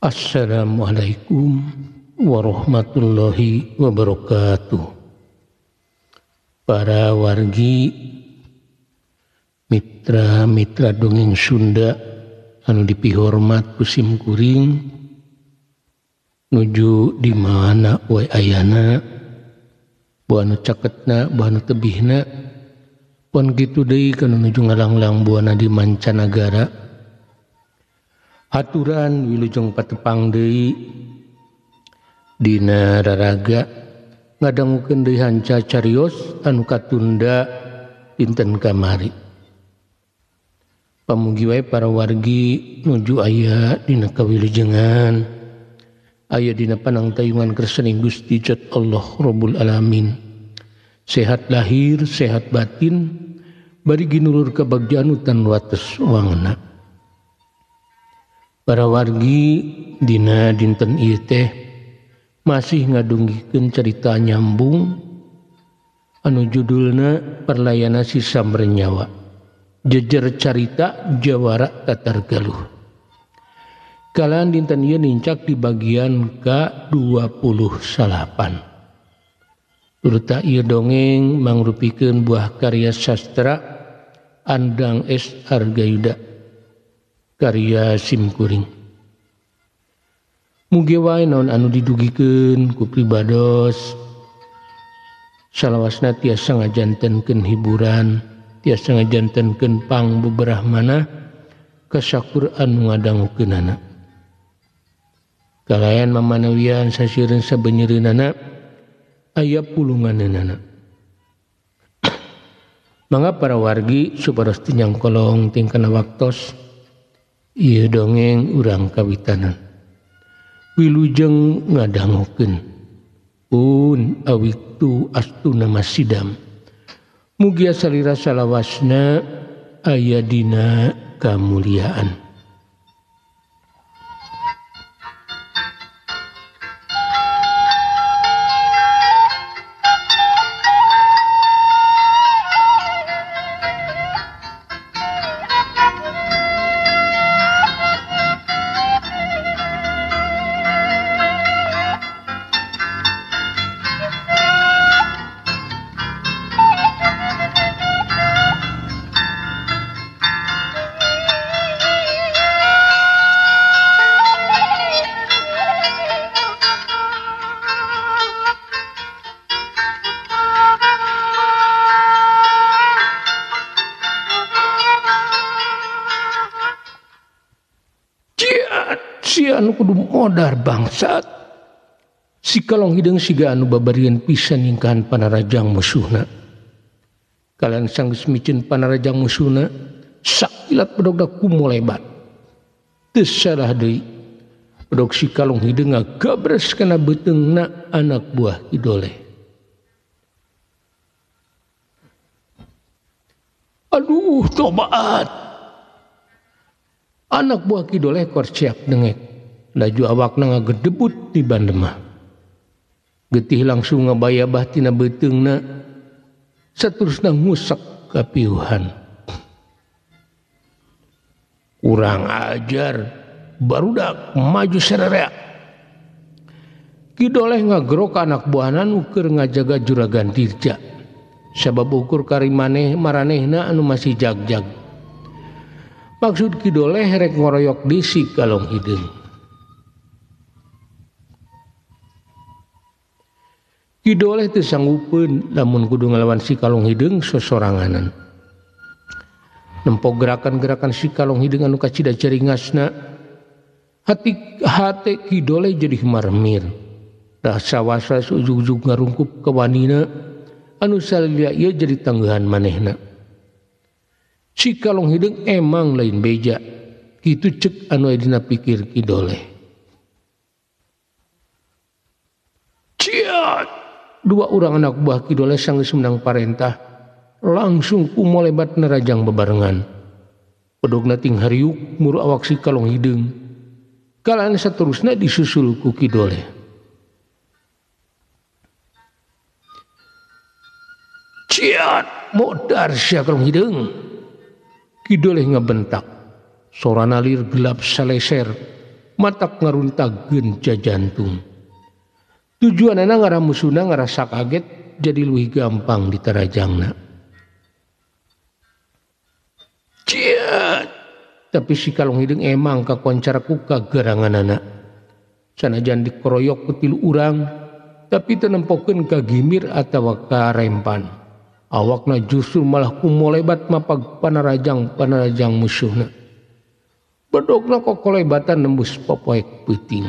Assalamualaikum warahmatullahi wabarakatuh. Para wargi, mitra-mitra dongeng Sunda anu dipihormat ku sim kuring, nuju di mana wae ayana, buah anu caketna, buah anu tebihna, pon kitu deui kana nuju ngalanglang buana di mancanagara. Aturan wilujeng patepang deui dina raraga ngadangukeun deui hanca carios anu katunda dinten kamari. Pamugi wae para wargi nuju aya dina kawilujengan, aya dina panangtayungan kersaning Gusti Jat Allah Rabbul Alamin. Sehat lahir, sehat batin, bari ginulur kabagjaan tan wates wangna. Para wargi dina dinten ieu teh masih ngadunggikeun cerita nyambung anu judulna Parlayana Si Samrenyawa, Jejer Carita Jawara Tatar Galuh. Kalahan dinten ieu nincak di bagian ka-29. Turta ieu dongeng mangrupikeun buah karya sastra Andang S. Argayuda, karya simkuring. Mugi wae naon anu didugikeun ku pribados salawasna tiasa ngajantenkeun hiburan, tiasa ngajantenkeun pangbeberah manah kasakur anu ngadangukeunana. Kalayan mamanawian sasieureun sabenyeureunana aya pulunganeunana. Mangga para wargi supados teu nyangkolong tingkana waktos ieu dongeng urang kawitanan. Wilujeng ngadangukeun. Un awitu astuna masidam. Mugia salira salawasna aya dina kamuliaan. Anu kudu modar bangsat. Si Kalong Hideung siga anu babarian pisan nyingkahan panarajang musuhna. Kalian sanggeus miceun panarajang musuhna, sakilat bedogna kumolebat. Teu salah deui. Bedog si Kalong Hideung ngagabres kana beuteungna anak buah Ki Doleh. Aduh, tobat. Anak buah Ki Doleh korceak dengek. Laju awakna ngagedebut di bandemah. Getih langsung ngabayabah tina beuteungna, saterusna ngusak ka piuhan. Kurang ajar, barudak maju sarerea. Ki Doleh ngagrok anak buahna nu keur ngajaga juragan Dirja. Sabab ukur karimaneh maranehna anu masih jagjag. Maksud Ki Doleh rek ngoroyok di si Kalong Hideung. Ki Doleh teu sanggupeun lamun kudu ngalawan si Kalong Hideung sosoranganan. Nempo gerakan-gerakan si Kalong Hideung anu kacida ceringasna, hate Ki Doleh jadi marmir. Rasa waswas ujug-ujug ngarungkup ka wanina anu salila ieu jadi tanggahan manehna. Si Kalong Hideung emang lain beja, kitu cek anu aya dina pikir Ki Doleh. Ciat! Dua orang anak buah Ki Doleh sanggeus menang parentah, langsung kumolebat nerajang bebarengan. Pedogna ting hariuk muru awak si Kalong Hideung. Kalaan saterusna disusul ku Ki Doleh. Ciat, modar sia Kalong Hideung. Ki Doleh ngabentak. Sorana lir gelap saleser. matak ngaruntagkeun jajantung. Tujuanana ngarah musuhna ngarasa kaget jadi leuwih gampang ditarajangna. Ciat! Tapi si kalong hideung emang kakoncar ku kageranganana. Sanajan dikeroyok ku tilu urang, tapi teu nempokeun ka gimir atawa ka rempan. Awakna justru malah kumolebat mapag panarajang-panarajang musuhna. Bedogna kokolebatan nembus popoek peuting.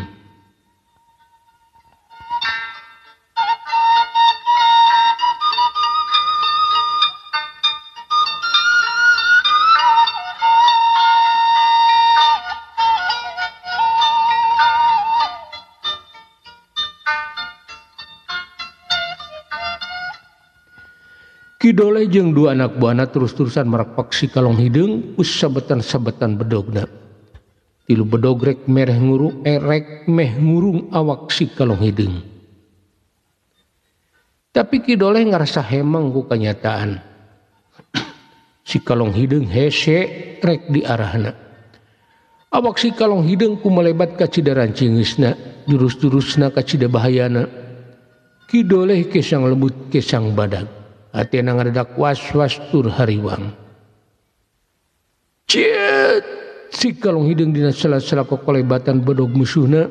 Ki Doleh jeung dua anak buahna terus-terusan merakpak si kalong hideung ku sabetan-sabetan bedogna. Tilu bedog rek meh ngurung awak si kalong hideung. Tapi Ki Doleh ngarasa hemang ku kanyataan. Si kalong hideung hese rek diarahna. Awak si kalong hideung ku melebat ka cidaran cingeusna, jurus-jurusna ka cida bahayana. Ki Doleh kesang lembut kesang badag. Atina ngaredak was-was tur hariwang. Ciet! Si kalong hideung dina sela-sela kokolebatan bedog musuhna,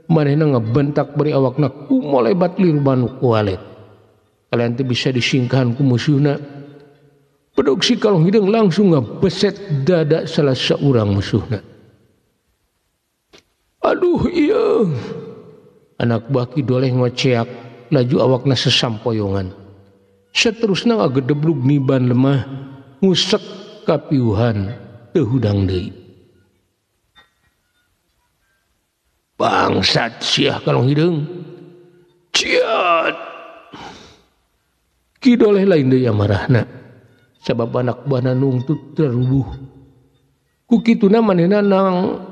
manehna ngabentak bari awakna kumolebat liur manuk walet. Kalian teu bisa disingkahan ku musuhna. Bedog si kalong hideung langsung ngabeset dada salah saurang musuhna. Aduh ieu. Anak buah Ki Doleh ngoceak, laju awakna sesampoyongan. Seterusna ngagedeblug niban lemah ngusek kapiuhan teu hudang deui. Bangsat siah kalong hideung. Ciat! Ki Doleh lain deui amarahna. Sabab anak buahna nungtut terubuh. Ku kituna manehna nang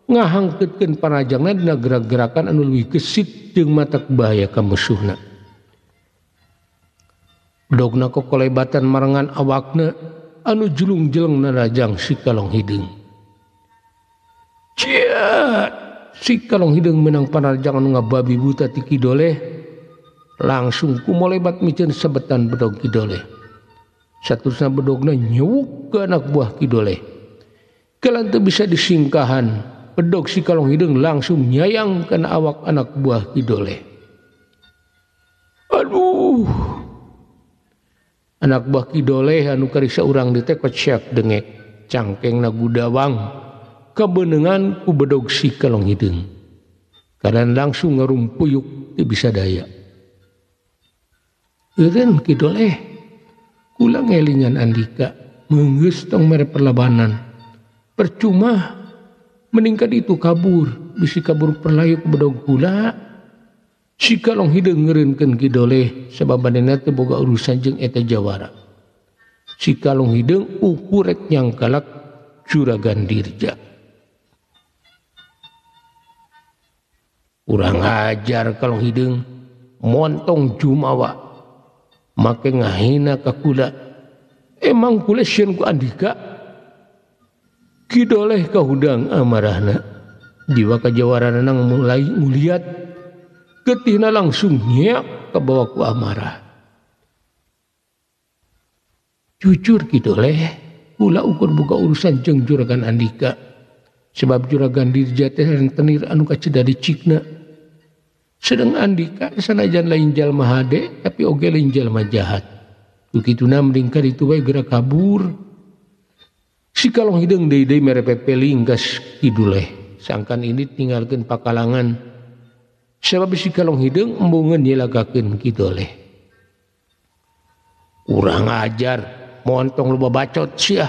ngahangkeutkeun panajangna dina gerak-gerakan anu leuwih gesit jeung matak bahaya ka musuhna. Bedogna kokolebatan marengan awakna anu julung-jeleng narajang si kalong hideung. Ciat! Si kalong hideung menang panarajang anu ngababi buta ti Ki Doleh, langsung kumolebat miceun sabetan bedog Ki Doleh. Saterusna bedogna nyewuk ke anak buah Ki Doleh. Kalan teu bisa disingkahan, bedog si kalong hideung langsung nyayang kana awak anak buah Ki Doleh. Aduh! Anak buah Ki Doleh anu karisa urang di teh kociak dengek, cangkengna gudawang, kabeunengan ku bedog si kalong hideung. Kadan langsung ngarumpuyuk teu bisa daya. Eureun Ki Doleh, kula ngelingan Andika, meunggeus tong mere perlawanan. Percuma meningkat itu kabur, bisi kabur perlayu ku bedog kula. Si kalong hideung ngeureunkeun Ki Doleh sabab manehna teu boga urusan jeung eta jawara. Si kalong hideung ukur rek nyangkalak Juragan Dirja. Urang ajar kalong hideung, montong jumawa, make ngahina ka kula. Emang kula sieun ku Andika? Ki Doleh kahudang amarahna. Jiwa kajawarana mulai nguliat. Getihna langsung nyiak kabawa ku amarah. Jujur Ki Doleh, kula ukur buka urusan jeung Juragan Andika. Sebab Juragan Dirja teh rentenir anu kacida dicikna. Sedang Andika sanajan lain jalma hade, tapi oge lain jalma jahat. Kukituna mending ka ditu bae geura kabur. Si kalong hideung deui-deui mere pepeling ka Ki Doleh. Sangkan ini tinggalkeun pakalangan. Sebab si kalong hideung embungeun nyilakakeun Ki Doleh. Kurang ajar, montong loba bacot sia.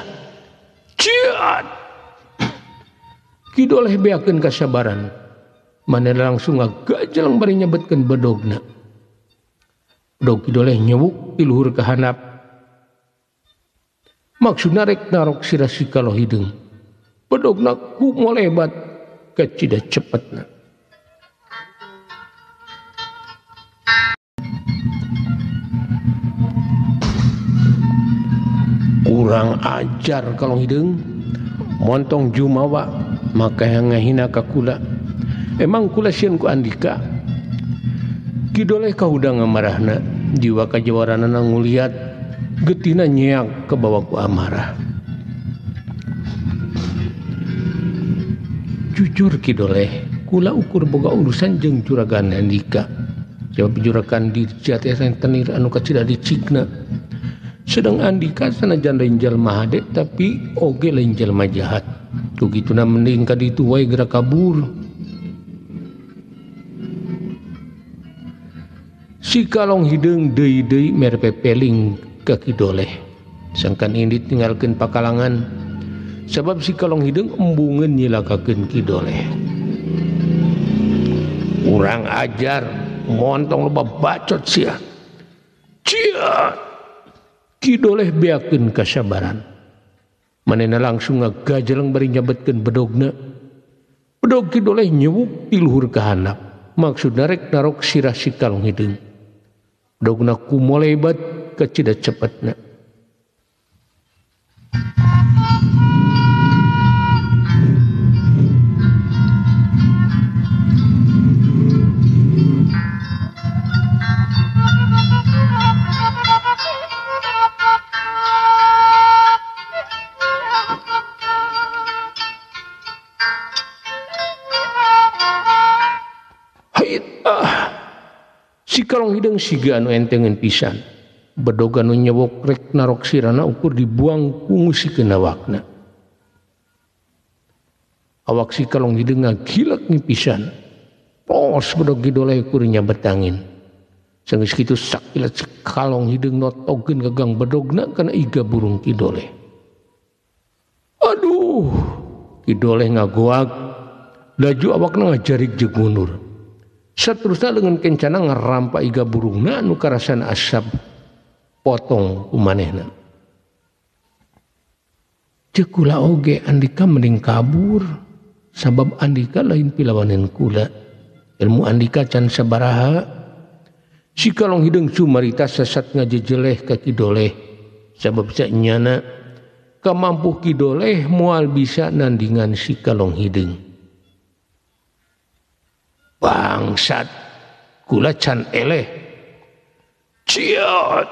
Ciat! Ki Doleh beakeun kasabaran. Manehna langsung ngagajeleng bari nyebetkeun bedogna. Bedog Ki Doleh nyewuk ti luhur ka handap. Maksudna rek narok sirah si kalong hideung. Bedogna kumolebat kacida cepetna. Kurang ajar kalong hideung, montong jumawa, Maka yang ngahina ka kula. Emang kula sieun ku Andika. Ki Doleh kahudang amarahna, jiwa kajawaranana nguliat, getihna nyeak kebawa ku amarah. Jujur Ki Doleh, kula ukur boga urusan jeung juragan Andika. Jawab juragan Dirja teh rentenir anu kacida dicikna. Sedang Andika sanajan lain jalma hade tapi oge lain jalma jahat. Ku kituna mending ka ditu wae geura kabur. Si Kalong Hideung deui-deui mere pepeling ka Ki Doleh. Sangkan indit ninggalkeun pakalangan sabab si Kalong Hideung embungeun nyilakakeun Ki Doleh. Urang ajar, montong loba bacot sia. Cia! Ki Doleh beakeun kasabaran. Manehna langsung ngagajeleng bari nyabetkeun bedogna. Bedog Ki Doleh nyewuk ti luhur ka handap. Maksudna rek narok sirah si Kalong Hideung. Bedogna kumolebat kacida cepetna. Si Kalong Hideung siga anu entengeun pisan. Bedog anu nyewok rek narok sirana ukur dibuang ku ngusikeun awakna. Awak si Kalong Hideung ngagilek pisan. Pos bedog Ki Doleh ukur nyabetangin. Sanggeus kitu sakilat si Kalong Hideung notogeun gagang bedogna kana iga burung Ki Doleh. Aduh, Ki Doleh ngagoag, laju awakna ngajarik jeung mundur. Saterusna dengan kencana ngerampa iga burungna anu karasan asap potong ku manehna. Ceuk kula oge Andika mending kabur sabab Andika lain pilawanan kula. Ilmu Andika can sabaraha. Si Kalong Hideung cumarita sesat ngajejeleh ka Ki Doleh sabab sanyana kamampuh Ki Doleh moal bisa nandingan si Kalong Hideung. Bangsat, kula can eleh. Ciot.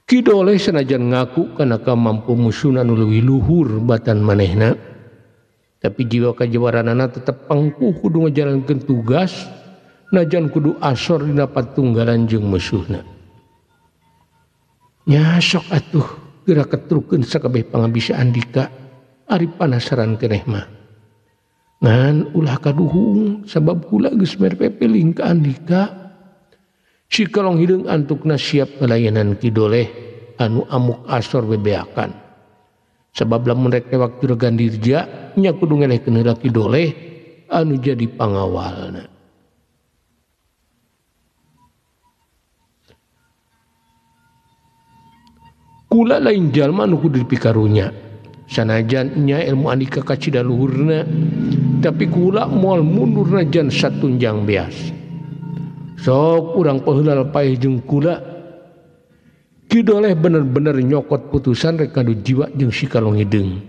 Ki Doleh sanajan ngaku kana kamampu musuhna nu leuwih luhur batan manehna, tapi jiwa kajawaranana tetep pangkuh kudu ngajalankeun tugas, najan kudu asor dina patunggalan jeung musuhna. Nya sok atuh geura ketrukeun sakabeh pangabisa Andika ari panasaran keneh mah. Ngan ulah kaduhung sabab kula geus mere pepeling ka Andika. Si Kalong Hideung antukna siap ngalayanan Ki Doleh anu amuk asor bebeakan. Sabab lamun rek lewak juragan Dirja nya kudu ngelehkeun heula Ki Doleh anu jadi pangawalna. Kula lain jalma anu kudu dipikarunya. Sanajan nya ilmu Andika kacida luhurna, tapi kula moal mundur najan satunjang beas. Sok urang paheula paeh jeung kula. Ki Doleh bener-bener nyokot putusan rek ngadu jiwa jeung si Kalong Hideung.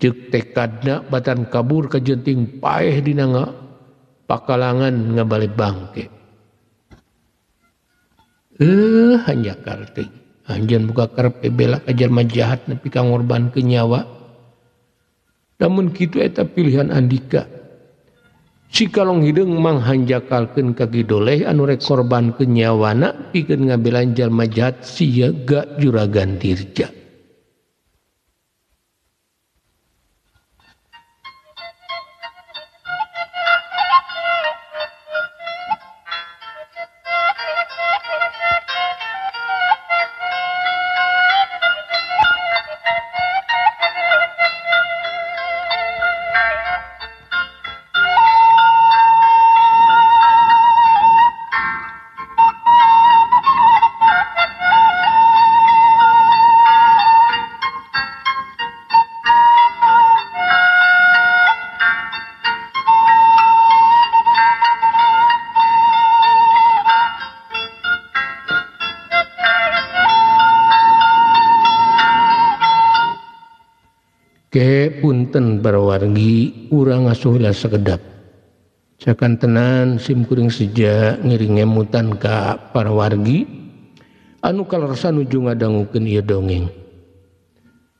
Ceuk tekadna batan kabur ka jenting paeh dina pakalangan ngabale bangke. Hanjakal teh. Anjeun buka karep bela ka jalma jahat nepi ka ngorbankeun nyawa. Namun kitu eta pilihan Andika. Si Kalong Hideung manghanjakalkeun ka Ki Doleh anu rek korbankeun nyawana pikeun ngabelaan jalma jahat siaga juragan Dirja. Ke punten barawargi urang ngasuh heula sakedap. Sakantenan sim kuring seja ngiring ngemutan ka para wargi anu kaleresan nuju ngadangukeun ieu dongeng.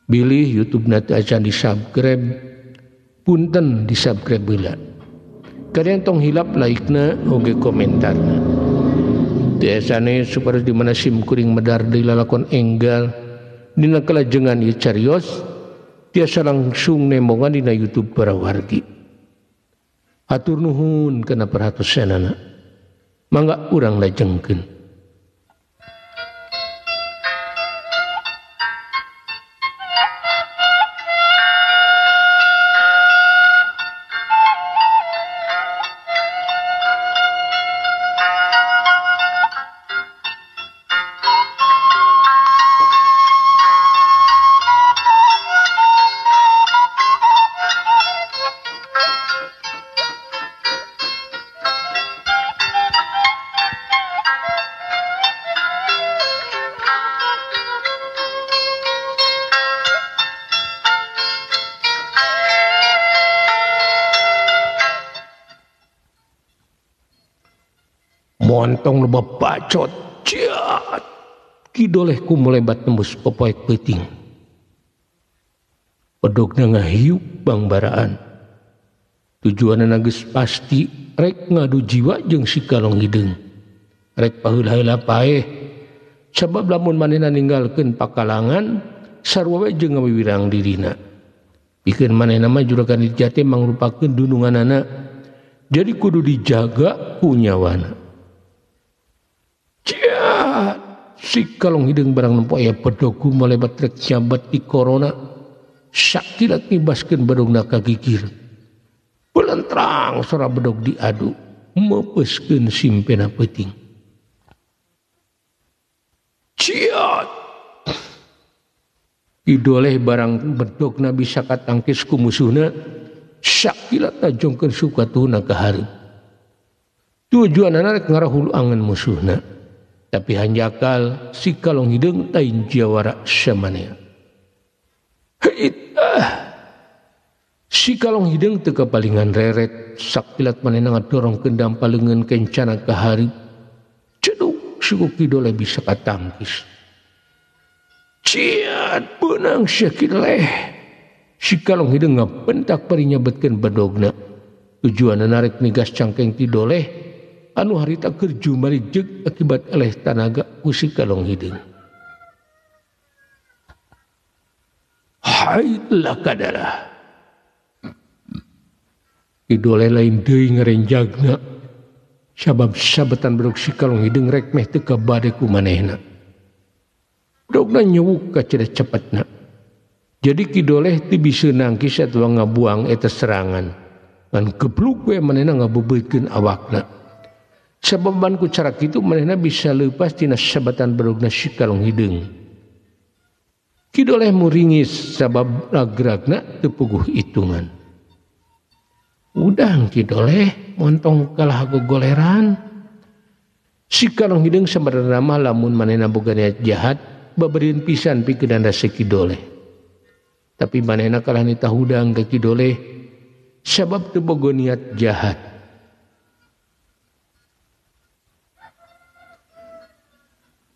Bilih YouTube-na teu acan di-subscribe, punten di-subscribe heula. Kalian tong hilap like-na oge komentarna. Tiasane supaya di mana sim kuring medar deui lalakon enggal dina kalajengan ieu carios tiasa langsung nembongan dina YouTube para wargi. Hatur nuhun kana perhatosanana. Mangga urang lajengkeun. Montong loba bacot, ciat. Ki Doleh ku molebat tembus popoek peuting. Pedogna ngahiup bangbaraan. Tujuanna geus pasti rek ngadu jiwa jeung si Kalong Hideung. Rek paheula-heula paeh. Sabab lamun manehna ninggalkeun pakalangan sarua we jeung ngawiwirang dirina. Pikeun manehna mah juragan Dirjati mangrupakeun dununganana. Jadi kudu dijaga ku nyawana. Ciat, si Kalong Hideung barang nempo aya bedog malebat rek nyabat di corona. Sakilat ngibaskeun bedogna ka gigir. Belentrang sora bedog diadu, meupeuskeun simpena peuting. Ciat. Ki Doleh barang bedogna bisa katangkis ku musuhna, sakilat tajongkeun sukatuhna ka hareup. Tujuanana rek ngarahulu angen musuhna. Tapi hanjakal si Kalong Hideung lain jawara samanea. Heit ah. Si Kalong Hideung teu kapalingan reret, sakilat manehna ngadorongkeun dampaleungeun kencana ka hareup. Ceduk suku Ki Doleh bisa katangkis. Ciat beunang sia Ki Doleh. Si Kalong Hideung ngabentak bari nyabetkeun bedogna. Tujuanna rek migas cangkeng Ki Doleh anu harita keur jumarijeg akibat eleh tanaga ku si Kalong Hideung. Haitlah kadalah. Ki Doleh lain deui ngarenjagna. Sabab sabetan bedog si Kalong Hideung rek meh teu kabade ku manehna. Bedogna nyewuk ka ceda cepetna. Jadi Ki Doleh teu bisa nangkis atawa ngabuang eta serangan. Ngan gebluk we manehna ngabebeutkeun awakna. Sababan ku cara kitu manehna bisa leupas tina sabatan bedogna si Kalong Hideung. Ki Doleh muringis sabab ragragna teu puguh hitungan. Udang Ki Doleh montong kalah gogoleran. Si Kalong Hideung sabarana mah lamun manehna boga niat jahat baberieun pisan pikeun rasa Ki Doleh. Tapi manehna kalah nitah hudang ka Ki Doleh sabab teu boga niat jahat.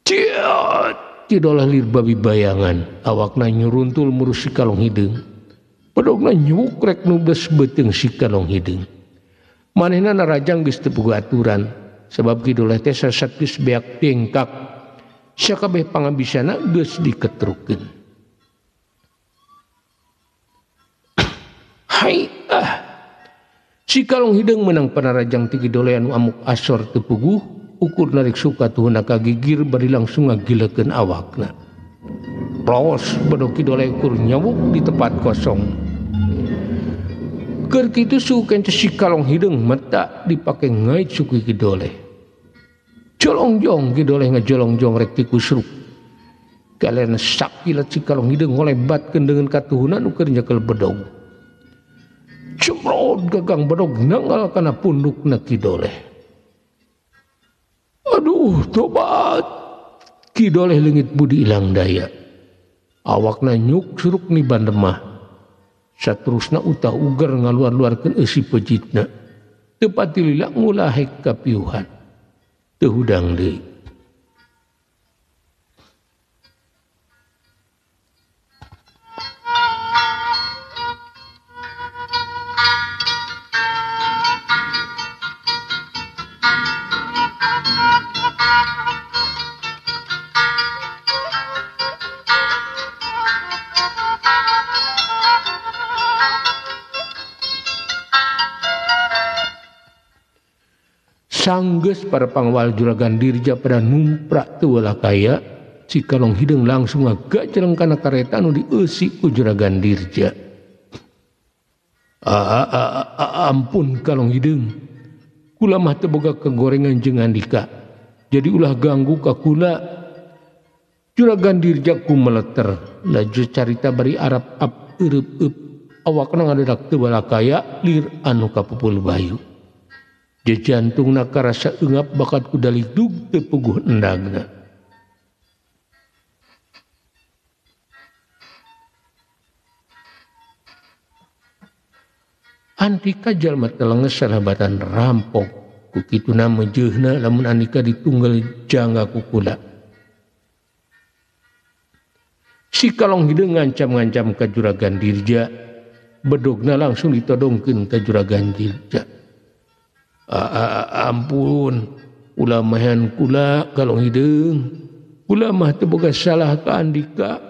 Ciat, Ki Doleh lir babi bayangan, awakna nyuruntul murus si Kalong Hideung. Bedogna nyuk rek nubes beuteung si Kalong Hideung. Manehna narajang geus teu boga aturan, sabab Ki Doleh teh sasat geus beak dengkak. Sakabeh pangabisana geus diketrukeun. Hai ah. Si Kalong Hideung menang panarajang ti Ki Doleh anu amuk asor teu puguh. Ukur narik suka tuhuna ka gigir bari langsung ngagilekeun awakna. Plos bedog Ki Doleh ukur nyawuk di tempat kosong. Keur kitu suku kenca si Kalong Hideung mata dipake ngait suku Ki Doleh. Jolongjong Ki Doleh ngajolongjong rek tikusruk. Kalian sakilat si Kalong Hideung ngolebatkeun dengan katuhunan ukur nyekel bedog. Cemrot gagang bedog nanggal kana pundukna Ki Doleh. Aduh, tobat. Ki Doleh leungit budi ilang daya. Awakna nyuk suruk ni bandemah. Saterusna utah uger ngaluar-luarkeun eusi pejitna. Teu pati lila ngulahek kapiuhan. Teu hudang deui. Sanggeus para pangwal Juragan Dirja pada numprak teu welah kaya, si Kalong Hideung langsung ngagajeleng kana kareta anu dieusi ku Juragan Dirja. Ampun Kalong Hideung, kula mah teu boga kegorengan jeung Andika, jadi ulah ganggu ka kula. Juragan Dirja ku meleter, laju carita bari arap ap eureup eup, awakna ngadedak teu welah kaya lir anu kapupul bayu. Jantungna karasa eungap bakat ku daligdug teu puguh endagna. Andika jalma telenges sahabatan rampok, ku kituna meujeuhna lamun Andika ditunggal jangga ku kula. Si Kalong Hideung ngancam-ngancam ka Juragan Dirja, bedogna langsung ditodongkeun ka Juragan Dirja. Ampun, ulah mahan kula Kalong Hideung, kula mah teu boga salah ka Andika.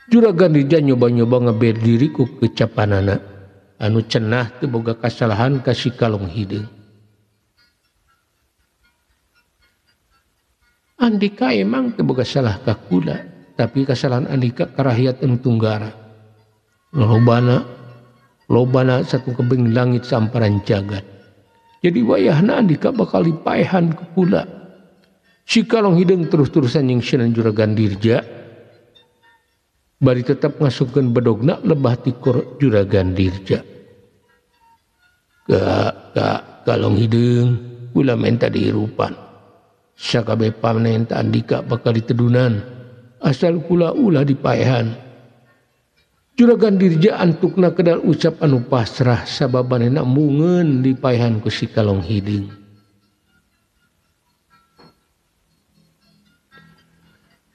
Juragan Dirja nyoba-nyoba ngeber diri ku kecapanana anu cenah teu boga kasalahan ka si Kalong Hideung. Andika emang teu boga salah ka kula, tapi kasalahan Andika ka rakyat anu tunggara. Lobana satu kebing langit samparan jagat. Jadi wayahna Andika bakal dipaehan ku kula. Si Kalong Hideung terus-terusan nyingsieunan Juragan Dirja, bari tetap ngasupkeun bedogna lebah tikor Juragan Dirja. Kalong Hideung, kula menta dihirupan. Sakabeh pamenta Andika bakal ditedunan, asal kula ulah dipaehan. Juragan Dirja antukna kedal ucap anu pasrah sababanena mungeun dipaehan ku si Kalong Hideung.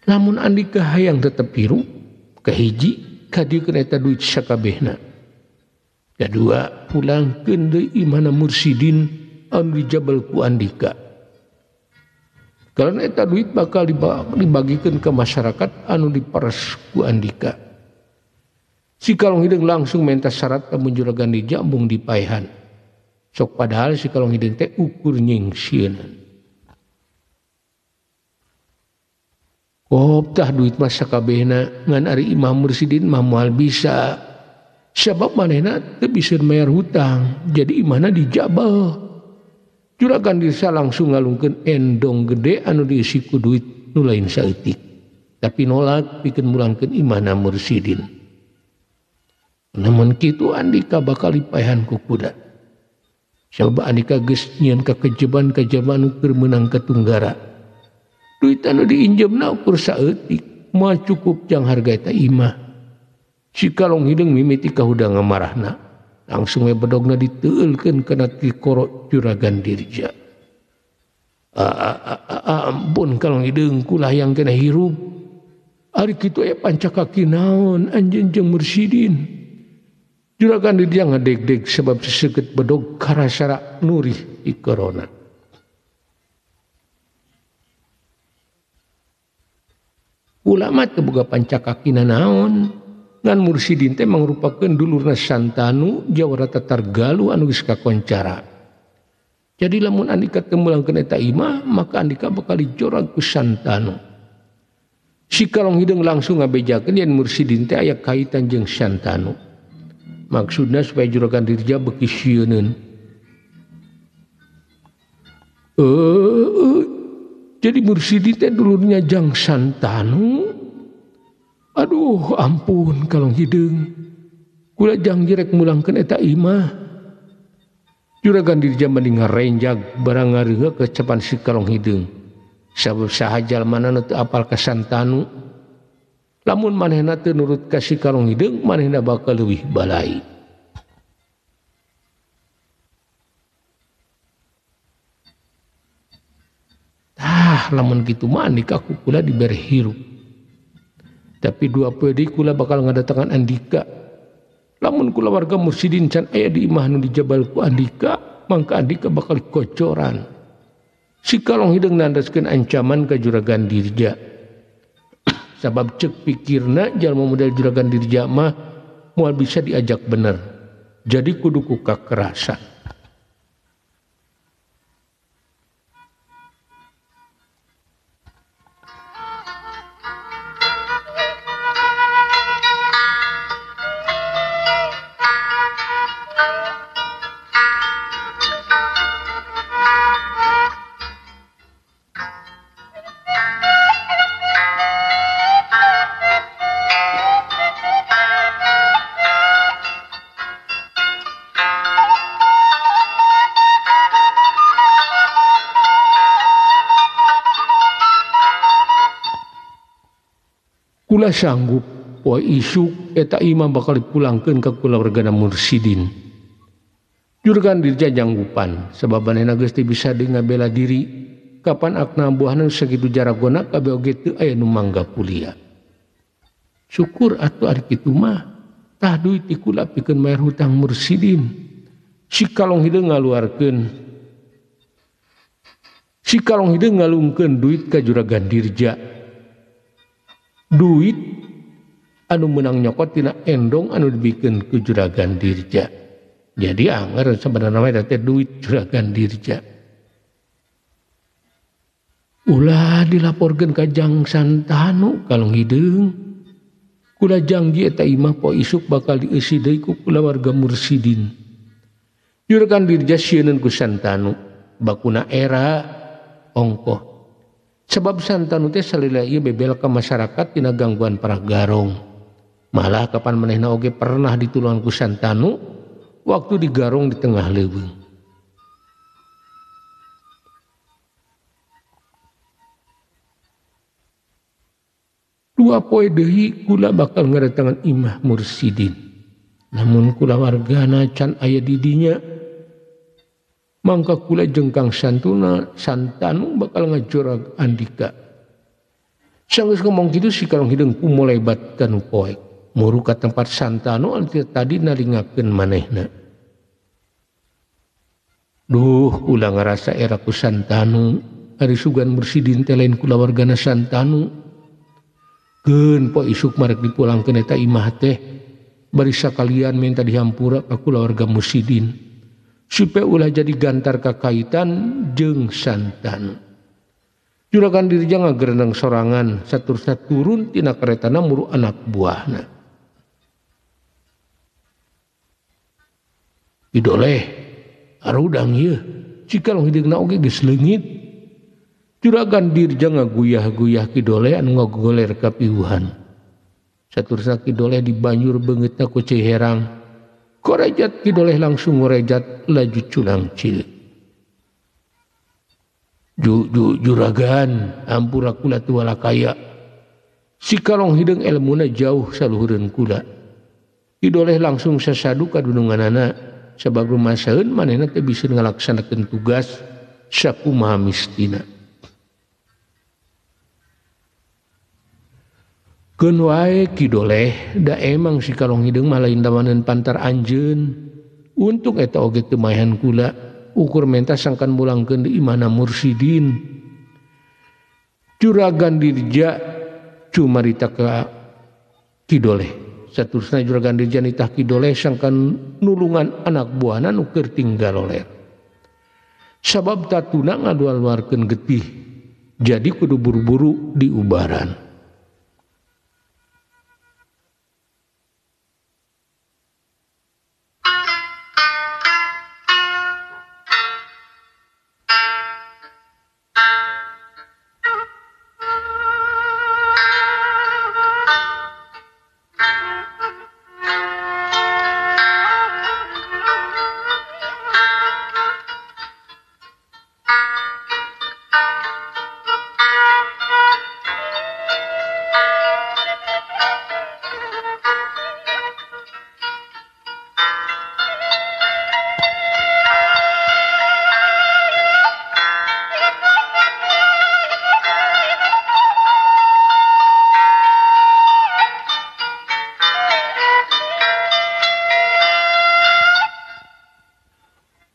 Lamun Andika hayang tetep hirup, kahiji kadieukeun eta duit sakabehna. Kadua pulangkeun deui imahna Mursidin anu dijabel ku Andika. Karena eta duit bakal dibagikeun ke masyarakat anu diperes ku Andika. Si Kalong Hideung langsung minta syarat lamun Juragan Dirja embung dipaehan. Sok padahal si Kalong Hideung teh ukur nyingsieunan. Koptah duit mah sakabehna ngan ari Imam Mursidin mah moal bisa. Sabab manehna teu bisa mayar hutang, jadi imahna dijabel. Juragan Dirja langsung ngalungkeun endong gede anu diisi ku duit nu lain saeutik. Tapi nolak pikeun mulangkeun imahna Mursidin. Namun kitu Andika bakal dipaehan ku kuda. Sabab Andika geus nyieun kakejeban-kajeban nu keur meunang ka tunggara. Duit anu diinjemna ukur saeutik, moal cukup jang harga eta imah. Si Kalong Hideung mimiti kahudang ngamarahna. Langsung we bedogna diteueulkeun kana tikoro Juragan Dirja. Ampun Kalong Hideung, kula hayang kena hirup. Ari kitu aya pancakaki naon anjeun jeung Mursidin. Juragan Dirja ngadeg-deg sebab seseukeut bedog karasara nurih di korona. Ulama teu boga pancakakina naon, ngan Mursidin teh mangrupakeun dulurna Santanu jawara Tatar Galuh anu geus kakoncara. Jadi lamun Andika teu mulangkeun eta imah, maka Andika bakal dijorag ku Santanu. Si Kalong Hideung langsung ngabejakeun yen Mursidin teh aya kaitan jeung Santanu. Maksudna supaya Juragan Dirja beuki sieuneun. Jadi Mursidin teh dulurnya jang Santanu. Aduh, ampun Kalong Hideung. Kula jang jerek mulangkeun eta imah. Juragan Dirja mending ngarenjag barang ngareungeuk kecepan si Kalong Hideung. Sabab saha jalmana nu teu apal ka Santanu. Lamun manehna teu nurut ka si Kalong Hideung manehna bakal leuwih balai. Tah lamun kitu mah Andika ku kula dibere hirup. Tapi dua poe deui kula bakal ngadatangan Andika. Lamun kulawarga Mursidin can aya di imah nu dijabal ku Andika, mangka Andika bakal kocoran. Si Kalong Hideung nandaskeun ancaman ka Juragan Dirja. Sabab cek pikirna jalma model Juragan Dirja mah moal bisa diajak bener. Jadi kudu ku kakerasan. Kula sanggup poe isuk eta imah bakal dipulangkeun ka kulawargana Mursidin. Juragan Dirja janggupan sabab manehna geus teu bisa deui ngabela diri kapan akna buahna sakitu jaragona kabeh oge teu aya nu mangga kuliah. Syukur atuh ari kitu mah tah duit ti kula pikeun mayar hutang Mursidin. Si Kalong Hideung ngaluarkeun Si Kalong Hideung ngalungkeun duit ka Juragan Dirja. Duit anu menang nyokot tina endong anu dibikeun ku Juragan Dirja. Jadi anger sebenarnya mah teh duit Juragan Dirja. Ulah dilaporkeun ka Jang Santanu Kalong Hideung. Kula janji eta imah poe isuk bakal dieusi deui ku kulawarga Mursidin. Juragan Dirja sieun ku Santanu bakuna era ongkoh. Sebab Santanu teh salila ieu bebel ka masyarakat tina gangguan para garong. Malah kapan manehna oge pernah ditulungan ku Santanu waktu digarong di tengah leuweung. Dua poe deui kula bakal ngadatangan imah Mursidin. Namun kulawargana can aya di dinya. Mangka kula jeung Kang Santanu bakal ngajorag Andika. Sanggeus ngomong kitu si Kalong Hideung kumolebat ka nu poek. Muru ka tempat Santanu anu tadi nalingakeun manehna. Duh, kula ngarasa era ku Santanu, ari sugan Mursidin teh lain kulawargana Santanu. Keun poe isuk marek dipulangkeun eta imah teh, bari sakalian minta dihampura ka kulawarga Mursidin. Supaya ulah jadi gantar kakaitan jeung Santanu. Juragan Dirja ngagereneng sorangan saterusna turun tina karetana muru anak buahna. Idoleh arudang ieu si Kalong Hideungna oge geus leungit. Juragan Dirja ngaguyah-guyah Ki Doleh anu ngagoler ka piuhan. Saterusna Ki Doleh dibanjur beungeutna ku cai herang. Korejat Ki Doleh langsung ngorejat laju culang cilik. Juragan ampura kula tuala kaya. Si Kalong Hideung elmuna jauh saluhureun kula. Ki Doleh langsung sasadu ka dununganana sabab rumasaeun manehna teh bisa ngalaksanakeun tugas sakumaha mistina. Keun wae Ki Doleh da emang si Kalong Hideung mah lain dawaneun pantar anjeun. Untung eta oge teu maehan kula ukur menta sangkan mulangkeun di imahna Mursidin. Juragan Dirja cumarita ka Ki Doleh. Saterusna Juragan Dirja nitah Ki Doleh sangkan nulungan anak buahna nu keur tinggal oler. Sabab tatuna ngaluarkeun getih. Jadi kudu buru-buru diubaran.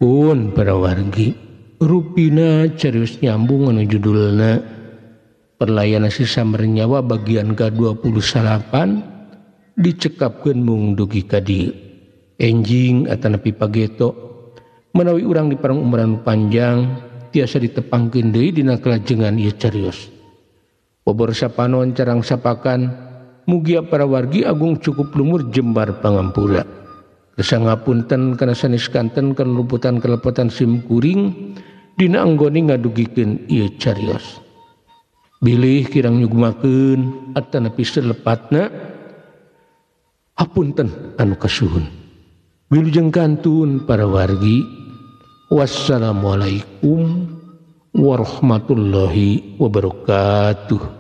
Pun para wargi rupina carios nyambung anu judulna Perlayan Si Samber Nyawa bagian ka-28 dicekapkeun mung dugi ka dieu. Enjing atanapi pageto menawi urang di parang umuran panjang tiasa ditepangkeun deui dina kalajengan ieu carios. Bobor sapanon carang sapakan mugia para wargi agung cukup lumur jembar pangampura. Resa ngapunten kana sanes kanten kana luputan kalepotan sim kuring dina anggone ngadugikeun ieu carios. Bilih kirang nyugumakeun atanapi selepatna hapunten anu kasuhun. Wilujeng kantun para wargi. Wassalamualaikum warahmatullahi wabarakatuh.